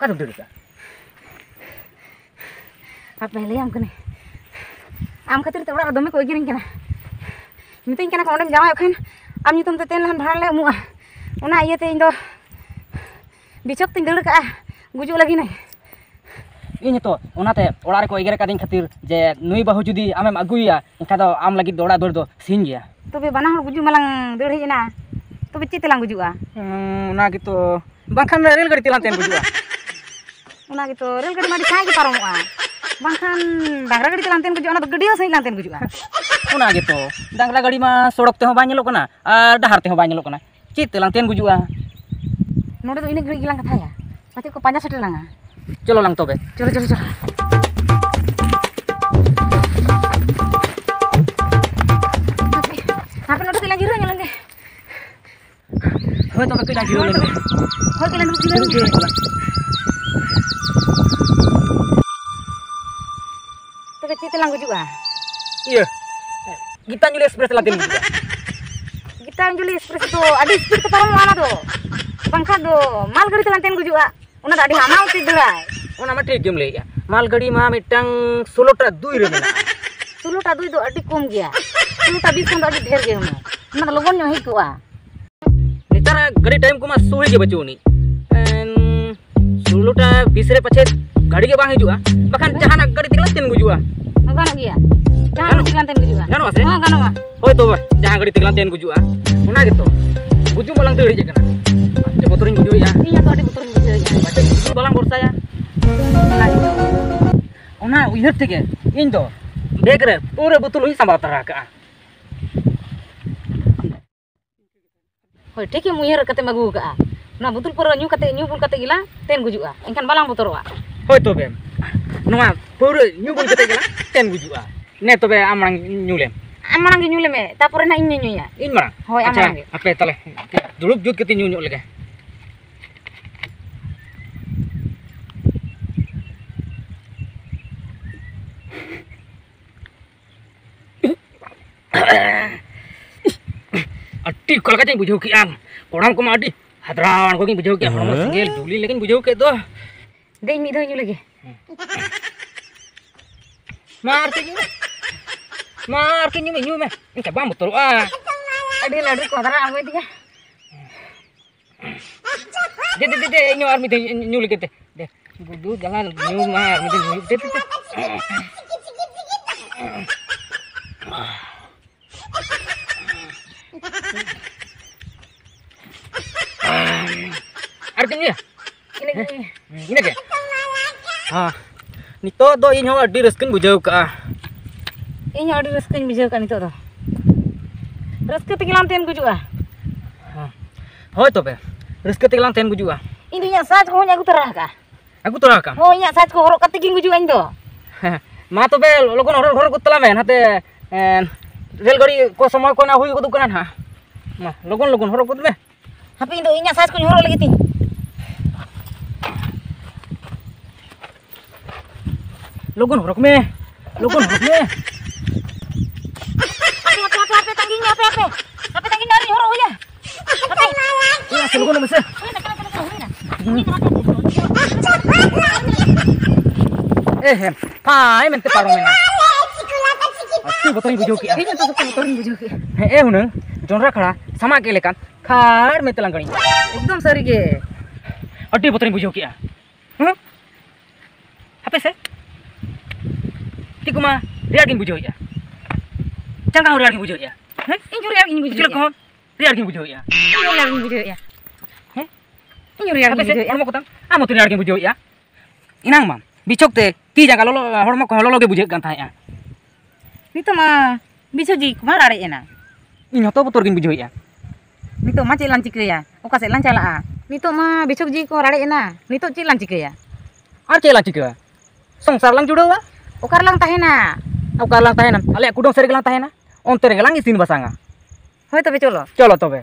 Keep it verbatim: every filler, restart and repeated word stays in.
ᱟᱫᱚᱢ ᱫᱟᱹᱲ ᱠᱟᱜᱼᱟ? ᱦᱟᱯᱮ, ᱞᱟᱹᱭᱟᱢ ᱠᱟᱹᱱᱟᱹᱧ᱾ ᱟᱢ ᱠᱷᱟᱹᱛᱤᱨ ᱛᱮ ᱚᱲᱟᱜ ᱨᱮ ᱫᱚᱢᱮ ᱠᱚ ᱮᱜᱮᱨᱤᱧ ᱠᱟᱱᱟ᱾ ᱢᱤᱛᱟᱹᱧ ᱠᱟᱱᱟ ᱠᱚ, "ᱚᱸᱰᱮᱢ ᱡᱟᱶᱟᱭᱚᱜ ᱠᱷᱟᱱ ᱟᱢ ᱧᱩᱛᱩᱢ ᱛᱮ ᱛᱮᱱ ᱞᱟᱦᱟᱱ ᱵᱷᱟᱲᱟ ᱞᱮ ᱮᱢᱚᱜᱼᱟ᱾" ᱚᱱᱟ ᱤᱭᱟᱹᱛᱮ ᱤᱧ ᱫᱚ ᱵᱤᱪᱷᱚᱠ ᱛᱤᱧ ᱫᱟᱹᱲ ᱠᱟᱜᱼᱟ, ᱜᱩᱡᱩᱜ ᱞᱟᱹᱜᱤᱫ ᱤᱧ᱾ ᱤᱧ ᱦᱚᱸᱛᱚ ᱚᱱᱟᱛᱮ ᱚᱲᱟᱜ ᱨᱮᱠᱚ ᱮᱜᱮᱨ ᱟᱠᱟᱫᱤᱧ ᱠᱷᱟᱹᱛᱤᱨ ᱡᱮ ᱱᱩᱭ ᱵᱟᱹᱦᱩ ᱡᱩᱫᱤ ᱟᱢᱮᱢ ᱟᱹᱜᱩᱭᱟ, ᱮᱱᱠᱷᱟᱱ ᱫᱚ ᱟᱢ ᱞᱟᱹᱜᱤᱫ ᱫᱚ ᱚᱲᱟᱜ ᱫᱩᱣᱟᱹᱨ ᱫᱚ ᱥᱤᱧ ᱜᱮᱭᱟ᱾ ᱛᱚᱵᱮ ᱵᱟᱱᱟ ᱦᱚᱲ ᱜᱩᱡᱩᱜ ᱢᱟᱞᱟᱝ ᱫᱟᱹᱲ ᱦᱮᱡ ᱮᱱᱟ, ᱛᱚᱵᱮ ᱪᱮᱫ ᱛᱮᱞᱟᱝ ᱜᱩᱡᱩᱜᱼᱟ? ᱦᱩᱸ, ᱚᱱᱟ ᱜᱮᱛᱚ, ᱵᱟᱝᱠᱷᱟᱱ ᱨᱮᱞ ᱜᱟᱹᱰᱤ ᱛᱮᱞᱟᱝ ᱛᱮᱱ ᱜᱩᱡᱩᱜᱼᱟ᱾ ᱚᱱᱟ ᱜᱮᱛᱚ, ᱨᱮᱞ ᱜᱟᱹᱰᱤ ᱢᱟ ᱟᱹᱰᱤ ᱥᱟᱺᱜᱤᱧ ᱜᱮ ᱯᱟᱨᱚᱢᱚᱜᱼᱟ, ᱵᱟᱝᱠᱷᱟᱱ ᱰᱟᱝᱨᱟ ᱜᱟᱹᱰᱤ ᱛᱮᱞᱟᱝ ᱛᱮᱱ ᱜᱩᱡᱩᱜᱼᱟ, ᱚᱱᱟ ᱫᱚ ᱜᱟᱹᱰᱭᱟᱹ ᱥᱟᱺᱜᱤᱧ ᱞᱟᱝ ᱛᱮᱱ ᱜᱩᱡᱩᱜᱼᱟ᱾ ᱚᱱᱟ ᱜᱮᱛᱚ, ᱰᱟᱝᱨᱟ ᱜᱟᱹᱰᱤ ᱢᱟ ᱥᱚᱲᱚᱠ ᱛᱮᱦᱚᱸ ᱵᱟᱭ ᱧᱮᱞᱚᱜ ᱠᱟᱱᱟ ᱟᱨ ᱰᱟᱦᱟᱨ ᱛᱮᱦᱚᱸ ᱵᱟᱭ ᱧᱮᱞᱚᱜ ᱠᱟᱱᱟ, ᱪᱮᱫ ᱛᱮᱞᱟᱝ ᱛᱮᱱ ᱜᱩᱡᱩᱜᱼᱟ? ᱱᱚᱰᱮ ᱫᱚ ᱤᱱᱟᱹᱜ ᱜᱷᱟᱹᱲᱤᱡ ᱜᱮᱞᱟᱝ ᱠᱟᱛᱷᱟᱭᱟ, ᱯᱟᱪᱮᱫ ᱠᱚ ᱯᱟᱸᱡᱟ ᱥᱮᱴᱮᱨ ᱞᱟᱝᱟ᱾ ᱪᱚᱞᱚ ᱞᱟᱝ ᱛᱚᱵᱮ᱾ ᱪᱚᱞᱚ, ᱪᱚᱞᱚ, ᱪᱚᱞᱚ᱾ ᱦᱟᱯᱮ, ᱦᱟᱯᱮ, ᱱᱚᱰᱮ ᱠᱟᱹᱡ ᱞᱟᱝ ᱡᱤᱨᱟᱹᱣ ᱧᱚᱜ ᱞᱮᱱ ᱜᱮ᱾ ᱦᱳᱭ, ᱛᱚᱵᱮ ᱠᱟᱹᱡ ᱞᱟᱝ ᱡᱤᱨᱟᱹᱣ ᱞᱮᱱ ᱜᱮ᱾ ᱦᱳᱭ, ᱠᱟᱹᱡ ᱞᱟᱝ ᱫᱩᱲᱩᱵ ᱡᱤᱨᱟᱹᱣ ᱞᱮᱱ ᱜᱮ᱾ ᱫᱩᱲᱩᱵ ᱡᱤᱨᱟᱹᱣ ᱧᱚᱜ ᱞᱟᱝ᱾ ᱛᱚᱵᱮ ᱪᱮᱫ ᱛᱮᱞᱟᱝ ᱜᱩᱡᱩᱜᱼᱟ? ᱤᱭᱟᱹ, ᱜᱤᱛᱟᱧᱡᱚᱞᱤ ᱮᱠᱥᱯᱨᱮᱥ ᱛᱮᱞᱟᱝ ᱛᱮᱱ ᱜᱩᱡᱩᱜᱼᱟ᱾ ᱜᱤᱛᱟᱧᱡᱚᱞᱤ ᱮᱠᱥᱯᱨᱮᱥ ᱫᱚ ᱟᱹᱰᱤ ᱥᱯᱤᱰ ᱛᱮ ᱯᱟᱨᱚᱢᱚᱜᱼᱟ ᱚᱱᱟ ᱫᱚ, ᱵᱟᱝᱠᱷᱟᱱ ᱫᱚ ᱢᱟᱞ ᱜᱟᱹᱰᱤ ᱛᱮᱞᱟᱝ ᱛᱮᱱ ᱜᱩᱡᱩᱜᱼᱟ᱾ ᱚᱱᱟ ᱫᱚ ᱟᱹᱰᱤ ᱦᱟᱢᱟᱞ ᱛᱮ ᱫᱟᱹᱲᱟᱭ᱾ ᱚᱱᱟ ᱢᱟ ᱴᱷᱤᱠ ᱜᱮᱢ ᱞᱟᱹᱭᱮᱜᱼᱟ, ᱢᱟᱞ ᱜᱟᱹᱰᱤ ᱢᱟ ᱢᱤᱫᱴᱟᱝ ᱥᱳᱞᱳᱴᱟ ᱫᱩᱭ ᱨᱮ ᱢᱮᱱᱟᱜᱼᱟ᱾ ᱥᱳᱞᱳᱴᱟ ᱫᱩᱭ ᱫᱚ ᱟᱹᱰᱤ ᱠᱚᱢ ᱜᱮᱭᱟ, ᱥᱳᱞᱳᱴᱟ ᱵᱤᱥ ᱠᱷᱚᱱ ᱫᱚ ᱟᱹᱰᱤ ᱰᱷᱮᱨ ᱜᱮ ᱦᱩᱱᱟᱹᱝ, ᱚᱱᱟ ᱫᱚ ᱞᱚᱜᱚᱱ ᱧᱚᱜ ᱦᱮᱡ ᱠᱚᱜᱼᱟ᱾ ᱱᱮᱛᱟᱨᱟᱜ ᱜᱟᱹᱰᱤ ᱴᱟᱭᱤᱢ ᱠᱚᱢᱟ ᱥᱩᱭ ᱜᱮ ᱵᱟᱹᱪᱩᱜ ᱟᱹᱱᱤᱡ᱾ ᱮᱱ, ᱥᱳᱞᱳᱴᱟ ᱵᱤᱥ ᱨᱮ ᱯᱟᱪᱮᱫ ᱜᱟᱹᱰᱤ ᱜᱮ ᱵᱟᱝ ᱦᱤᱡᱩᱜᱼᱟ, ᱵᱟᱠᱷᱟᱱ ᱡᱟᱦᱟᱱᱟᱜ ᱜᱟᱹᱰᱤ ᱛᱮᱜᱮ ᱞᱟᱝ ᱛᱮᱱ ᱜᱩᱡᱩᱜᱼᱟ᱾ ᱦᱚᱸ, ᱜᱟᱱᱚᱜ ᱜᱮᱭᱟ, ᱡᱟᱦᱟᱱᱟᱜ ᱜᱟᱹᱰᱤ ᱛᱮᱜᱮ ᱞᱟᱝ ᱛᱮᱱ ᱜᱩᱡᱩᱜᱼᱟ᱾ ᱜᱟᱱᱚᱜᱼᱟ ᱥᱮ? ᱦᱚᱸ, ᱜᱟᱱᱚᱜᱼᱟ᱾ ᱦᱳᱭ, ᱛᱚᱵᱮ ᱡᱟᱦᱟᱸ ᱜᱟᱹᱰᱤ ᱛᱮᱜᱮ ᱞᱟᱝ ᱛᱮᱱ ᱜᱩᱡᱩᱜᱼᱟ, ᱚᱱᱟ ᱜᱮᱛᱚ᱾ ᱜᱩᱡᱩᱜ ᱢᱟᱞᱟᱝ ᱫᱟᱹᱲ ᱦᱮᱡ ᱟᱠᱟᱱᱟ᱾ ᱟᱹᱰᱤ ᱵᱚᱛᱚᱨᱤᱧ ᱵᱩᱡᱷᱟᱹᱣᱮᱫᱼᱟ᱾ ᱤᱧ ᱦᱚᱸᱛᱚ ᱟᱹᱰᱤ ᱵᱚᱛᱚᱨᱤᱧ ᱵᱩᱡᱷᱟᱹᱣᱮᱫᱼᱟ᱾ ᱯᱟᱪᱮᱫ ᱜᱩᱡᱩᱜ ᱵᱟᱞᱟᱝ ᱵᱷᱚᱨᱥᱟᱭᱟ᱾ ᱚᱱᱟ ᱜᱮᱛᱚ᱾ ᱚᱱᱟ ᱩᱭᱦᱟᱹᱨ ᱛᱮᱜᱮ ᱤᱧ ᱫᱚ ᱵᱮᱜᱽ ᱨᱮ ᱯᱩᱨᱟᱹ ᱵᱳᱛᱚᱞ ᱦᱚᱸᱧ ᱥᱟᱢᱵᱟᱣ ᱛᱟᱨᱟ ᱟᱠᱟᱜᱼᱟ᱾ ᱦᱳᱭ, ᱴᱷᱤᱠᱮᱢ ᱩᱭᱦᱟᱹᱨ ᱠᱟᱛᱮᱢ ᱟᱹᱜᱩ ᱟᱠᱟᱜᱼᱟ᱾ ᱚᱱᱟ ᱵᱳᱛᱚᱞ ᱯᱟᱹᱣᱨᱟᱹ ᱧᱩ ᱠᱟᱛᱮ, ᱧᱩ ᱵᱩᱞ ᱠᱟᱛᱮ ᱜᱮᱞᱟᱝ ᱛᱮᱱ ᱜᱩᱡᱩᱜᱼᱟ, ᱮᱱᱠᱷᱟᱱ ᱵᱟᱞᱟᱝ ᱵᱚᱛᱚᱨᱚᱜᱼᱟ᱾ ᱦᱳᱭ ᱛᱚᱵᱮ, ᱱᱚᱣᱟ ᱯᱟᱹᱣᱨᱟᱹ ᱧᱩ ᱵᱩᱞ ᱠᱟᱛᱮ ᱜᱮᱞᱟᱝ ᱛᱮᱱ ᱜᱩᱡᱩᱜᱼᱟ᱾ ᱱᱮ ᱛᱚᱵᱮ, ᱟᱢ ᱢᱟᱲᱟᱝ ᱧᱩ ᱞᱮᱢ᱾ ᱟᱢ ᱢᱟᱲᱟᱝ ᱜᱮ ᱧᱩ ᱞᱮᱢᱮ, ᱛᱟᱯᱚᱨᱮ ᱱᱟᱜ ᱤᱧ ᱧᱩᱭᱟ᱾ ᱤᱧ ᱢᱟᱲᱟᱝ? ᱦᱳᱭ, ᱟᱢ ᱟᱪᱪᱷᱟ, ᱢᱟᱲᱟᱝ ᱜᱮ᱾ ᱦᱟᱯᱮ ᱛᱟᱦᱞᱮ, ᱫᱩᱲᱩᱵ ᱡᱩᱛ ᱠᱟᱛᱮ ᱧᱩ ᱧᱚᱜ ᱞᱮᱜᱮ᱾ ᱟᱹᱰᱤ ᱚᱠᱟ ᱞᱮᱠᱟ ᱪᱚᱧ ᱵᱩᱡᱷᱟᱹᱣ ᱠᱮᱜᱼᱟ᱾ ᱠᱚᱲᱟᱢ ᱠᱚᱢᱟ ᱟᱹᱰᱤ ᱦᱟᱫᱽᱨᱟᱣ ᱟᱬᱜᱚ ᱜᱤᱧ ᱵᱩᱡᱷᱟᱹᱣ ᱠᱮᱜᱼᱟ᱾ ᱦᱚᱲᱢᱚ ᱦᱮᱸ? ᱥᱮᱸᱜᱮᱞ ᱡᱩᱞᱤ ᱞᱮᱠᱟᱧ ᱵᱩᱡᱷᱟᱹᱣ ᱠᱮᱫ ᱫᱚ᱾ ᱫᱮᱧ ᱢᱤᱫ ᱫᱷᱟᱣ ᱧᱩ ᱞᱮᱜᱮ᱾ ᱢᱟ ᱟᱨ ᱠᱟᱹᱡ ᱧᱩ ᱢᱮ᱾ ᱢᱟ ᱟᱨ ᱠᱟᱹᱡ ᱧᱩ ᱢᱮ, ᱧᱩ ᱢᱮ᱾ ᱮᱱᱠᱷᱟᱱ ᱵᱟᱢ ᱵᱚᱛᱚᱨᱚᱜᱼᱟ᱾ ᱟᱹᱰᱤ ᱞᱟᱹᱰᱩ ᱠᱚ ᱫᱷᱟᱨᱟ ᱟᱬᱜᱚᱭ ᱛᱤᱧᱟ᱾ ᱫᱮ, ᱫᱮ, ᱫᱮ, ᱫᱮ, ᱤᱧ ᱦᱚᱸ ᱟᱨ ᱢᱤᱫ ᱫᱷᱟᱣ ᱧᱩ ᱞᱮᱜᱮ ᱛᱮ᱾ ᱫᱮ, ᱜᱩᱰᱩ ᱡᱟᱞᱟ ᱧᱩ ᱢᱟ ᱟᱨ ᱢᱤᱫ ᱫᱷᱟᱣ ᱧᱩ᱾ ᱫᱮ, ᱫᱮ, ᱫᱮ᱾ ᱟᱨ ᱠᱟᱹᱡ ᱧᱩᱭᱟ᱾ ᱤᱱᱟᱹᱜᱮ᱾ ᱤᱱᱟᱹᱜᱮ᱾ ᱦᱮᱸ᱾ ᱱᱤᱛᱚᱜ ᱫᱚ ᱤᱧ ᱦᱚᱸ ᱟᱹᱰᱤ ᱨᱟᱹᱥᱠᱟᱹᱧ ᱵᱩᱡᱷᱟᱹᱣ ᱠᱟᱜᱼᱟ᱾ ᱤᱧ ᱦᱚᱸ ᱟᱹᱰᱤ ᱨᱟᱹᱥᱠᱟᱹᱧ ᱵᱩᱡᱷᱟᱹᱣ ᱠᱟᱜᱼᱟ ᱱᱤᱛᱚᱜ ᱫᱚ᱾ ᱨᱟᱹᱥᱠᱟᱹ ᱛᱮᱜᱮ ᱞᱟᱝ ᱛᱟᱦᱮᱱ ᱜᱩᱡᱩᱜᱼᱟ᱾ ᱦᱮᱸ᱾ ᱦᱳᱭ ᱛᱚᱵᱮ, ᱨᱟᱹᱥᱠᱟᱹ ᱛᱮᱜᱮ ᱞᱟᱝ ᱛᱟᱦᱮᱱ ᱜᱩᱡᱩᱜᱼᱟ᱾ ᱤᱧ ᱫᱚ ᱤᱧᱟᱹᱜ ᱥᱟᱡᱽ ᱠᱚᱦᱚᱸᱧ ᱟᱹᱜᱩ ᱛᱚᱨᱟ ᱟᱠᱟᱫᱼᱟ᱾ ᱟᱹᱜᱩ ᱛᱚᱨᱟ ᱟᱠᱟᱫ? ᱦᱳᱭ, ᱤᱧᱟᱹᱜ ᱥᱟᱡᱽ ᱠᱚ ᱦᱚᱨᱚᱜ ᱠᱟᱛᱮ ᱜᱤᱧ ᱜᱩᱡᱩᱜᱼᱟ ᱤᱧ ᱫᱚ᱾ ᱦᱮᱸ, ᱢᱟ ᱛᱚᱵᱮ ᱞᱚᱜᱚᱱ ᱦᱚᱨᱚᱜ, ᱦᱚᱨᱚᱜ ᱜᱚᱫ ᱛᱟᱞᱟᱝ ᱢᱮ, ᱱᱟᱛᱮ, ᱮᱸ, ᱨᱮᱹᱞ ᱜᱟᱹᱰᱤ ᱠᱚ ᱥᱚᱢᱚᱭ ᱠᱚ ᱱᱟᱜ ᱦᱩᱭ ᱜᱚᱫᱚᱜ ᱠᱟᱱᱟ ᱱᱟᱦᱟᱜ᱾ ᱢᱟ, ᱞᱚᱜᱚᱱ ᱞᱚᱜᱚᱱ ᱦᱚᱨᱚᱜ ᱜᱚᱫ ᱢᱮ᱾ ᱦᱟᱯᱮ, ᱤᱧ ᱫᱚ ᱤᱧᱟᱹᱜ ᱥᱟᱡᱽ ᱠᱚᱧ ᱦᱚᱨᱚᱜ ᱞᱟᱹᱜᱤᱫ ᱤᱧ᱾ ᱞᱚᱜᱚᱱ ᱦᱚᱨᱚᱜ ᱢᱮ, ᱞᱚᱜᱚᱱ ᱦᱚᱨᱚᱜ ᱢᱮ᱾ ᱦᱟᱯᱮ, ᱦᱟᱯᱮ, ᱦᱟᱯᱮ, ᱦᱟᱯᱮ, ᱛᱟᱺᱜᱤᱧ ᱢᱮ, ᱦᱟᱯᱮ, ᱦᱟᱯᱮ᱾ ᱦᱟᱯᱮ, ᱛᱟᱺᱜᱤᱧ ᱢᱮ, ᱟᱹᱣᱨᱤᱧ ᱦᱚᱨᱚᱜ ᱦᱩᱭᱟ᱾ ᱦᱟᱯᱮ᱾ ᱮ, ᱢᱟᱥᱮ ᱞᱚᱜᱚᱱᱚᱜ ᱢᱮᱥᱮ᱾ ᱦᱩᱭᱱᱟ, ᱪᱟᱞᱟᱜ, ᱪᱟᱞᱟᱜ, ᱪᱟᱞᱟᱜ, ᱦᱩᱭᱱᱟ᱾ ᱮ ᱦᱮᱸ, ᱯᱷᱟᱭ ᱢᱮᱱᱛᱮ ᱯᱟᱨᱚᱢᱮᱱᱟ᱾ ᱟᱹᱰᱤ ᱵᱚᱛᱚᱨᱤᱧ ᱵᱩᱡᱷᱟᱹᱣ ᱠᱮᱜᱼᱟ᱾ ᱤᱧ ᱦᱚᱸᱛᱚ ᱵᱚᱛᱚᱨᱤᱧ ᱵᱩᱡᱷᱟᱹᱣ ᱠᱮᱜᱼᱟ᱾ ᱦᱮᱸ, ᱮ ᱦᱩᱱᱟᱹᱝ, ᱡᱚᱱᱰᱨᱟ ᱠᱷᱟᱲᱟ ᱥᱟᱢᱟᱜ ᱠᱮᱫ ᱞᱮᱠᱟᱱ ᱠᱷᱟᱲ ᱢᱮᱱᱛᱮ ᱞᱟᱝ ᱜᱟᱹᱲᱤᱧ᱾ ᱮᱠᱫᱚᱢ ᱥᱟᱹᱨᱤ ᱜᱮ᱾ ᱟᱹᱰᱤ ᱵᱚᱛᱚᱨᱤᱧ ᱵᱩᱡᱷᱟᱹᱣ ᱠᱮᱜᱼᱟ᱾ ᱦᱮᱸ? ᱦᱟᱯᱮ ᱥᱮ᱾ ᱛᱤ ᱠᱚᱢᱟ ᱨᱮᱭᱟᱲ ᱜᱤᱧ ᱵᱩᱡᱷᱟᱹᱣᱮᱫᱼᱟ᱾ ᱡᱟᱸᱜᱟ ᱦᱚᱸ ᱨᱮᱭᱟᱲ ᱜᱤᱧ ᱵᱩᱡᱷᱟᱹᱣᱮᱫᱼᱟ᱾ ᱦᱮᱸ? ᱤᱧ ᱦᱚᱸ ᱨᱮᱭᱟᱲ ᱜᱤᱧ ᱵᱩᱡᱷᱟᱹᱣᱮᱫᱼᱟ᱾ ᱠᱚᱦᱚᱸ ᱨᱮᱭᱟᱲ ᱜᱤᱧ ᱵᱩᱡᱷᱟᱹᱣᱮᱫᱼᱟ᱾ ᱤᱧ ᱦᱚᱸ ᱨᱮᱭᱟᱲ ᱜᱤᱧ ᱵᱩᱡᱷᱟᱹᱣᱮᱫᱼᱟ᱾ ᱦᱮᱸ? ᱤᱧ ᱦᱚᱸ ᱨᱮᱭᱟᱲ ᱦᱟᱯᱮ ᱜᱤᱧ ᱥᱮ, ᱵᱩᱡᱷᱟᱹᱣᱮᱫᱼᱟ᱾ ᱦᱚᱲᱢᱚ ᱠᱚᱛᱟᱢ, ᱟᱢ ᱦᱚᱸᱛᱚ ᱨᱮᱭᱟᱲ ᱜᱮᱢ ᱵᱩᱡᱷᱟᱹᱣᱮᱫᱼᱟ᱾ ᱮᱱᱟᱝ ᱢᱟ ᱵᱤᱪᱷᱚᱠ ᱛᱮ ᱛᱤ ᱡᱟᱸᱜᱟ ᱞᱚᱞᱚ, ᱦᱚᱲᱢᱚ ᱠᱚᱦᱚᱸ ᱞᱚᱞᱚ ᱜᱮ ᱵᱩᱡᱷᱟᱹᱜ ᱠᱟᱱ ᱛᱟᱦᱮᱸᱫᱼᱟ᱾ ᱱᱤᱛᱚᱜ ᱢᱟ ᱵᱤᱪᱷᱚᱠ ᱡᱤᱣᱤ ᱠᱚᱢᱟ ᱨᱟᱲᱮᱡ ᱮᱱᱟ᱾ ᱤᱧ ᱦᱚᱸᱛᱚ ᱵᱚᱛᱚᱨ ᱜᱤᱧ ᱵᱩᱡᱷᱟᱹᱣᱮᱫᱼᱟ᱾ ᱱᱤᱛᱚᱜ ᱢᱟ ᱪᱮᱫ ᱞᱟᱝ ᱪᱤᱠᱟᱹᱭᱟ? ᱚᱠᱟ ᱥᱮᱫ ᱞᱟᱝ ᱪᱟᱞᱟᱜᱼᱟ? ᱱᱤᱛᱚᱜ ᱢᱟ ᱵᱤᱪᱷᱚᱠ ᱡᱤᱣᱤ ᱠᱚ ᱨᱟᱲᱮᱡ ᱮᱱᱟ᱾ ᱱᱤᱛᱚᱜ ᱪᱮᱫ ᱞᱟᱝ ᱪᱤᱠᱟᱹᱭᱟ? ᱟᱨ ᱪᱮᱫ ᱞᱟᱝ ᱪᱤᱠᱟᱹᱭᱟ? ᱥᱚᱝᱥᱟᱨ ᱞᱟᱝ ᱡᱩᱲᱟᱹᱣᱟ᱾ ᱚᱠᱟ ᱨᱮᱞᱟᱝ ᱛᱟᱦᱮᱱᱟ? ᱚᱠᱟ ᱨᱮᱞᱟᱝ ᱛᱟᱦᱮᱱᱟ? ᱟᱞᱮᱭᱟᱜ ᱠᱩᱰᱟᱹᱢ ᱥᱮᱫ ᱨᱮᱜᱮ ᱞᱟᱝ ᱛᱟᱦᱮᱱᱟ᱾ ᱚᱱᱛᱮ ᱨᱮᱜᱮ ᱞᱟᱝ ᱤᱥᱤᱱ ᱵᱟᱥᱟᱝᱟ᱾ ᱦᱳᱭ ᱛᱚᱵᱮ, ᱪᱚᱞᱚ᱾ ᱪᱚᱞᱚ ᱛᱚᱵᱮ᱾